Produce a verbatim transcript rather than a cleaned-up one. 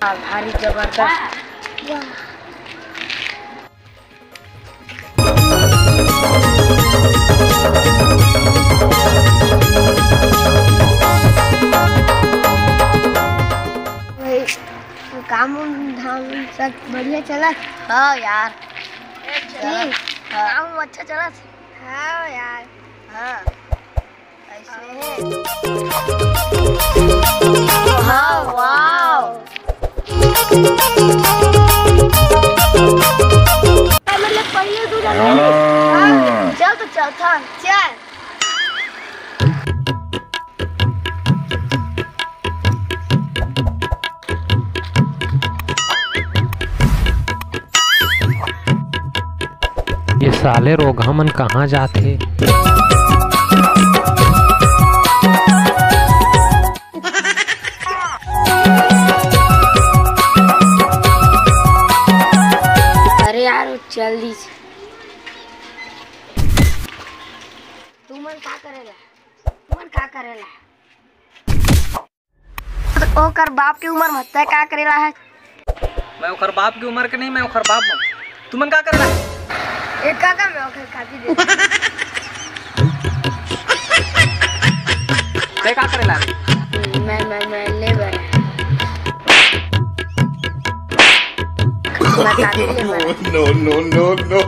भारी जबरदस्त। भाई, काम धाम सब बढ़िया चलत? हाँ यार। जी, हाँ। काम अच्छा चलत? हाँ यार। हाँ। ऐसे है। हाँ, वाओ। मतलब पहले दो जने। हाँ। चल तो चल, चल। चल। ये साले रोगहा मन कहाँ जाथे? अरे यार, वो चल दी। तुमन का करेला? तुमन का करेला? ओकर बाप के उमर म तैं का करेला है? मैं ओकर बाप के उमर के नहीं, मैं ओकर बाप हूँ। तुमन का करेला? ए काका, मैं ओकर कापी दे। तैं का करेला रे? मैं, मैं, मैं लेबर। मैं कापी लेबर। No, no, no, no।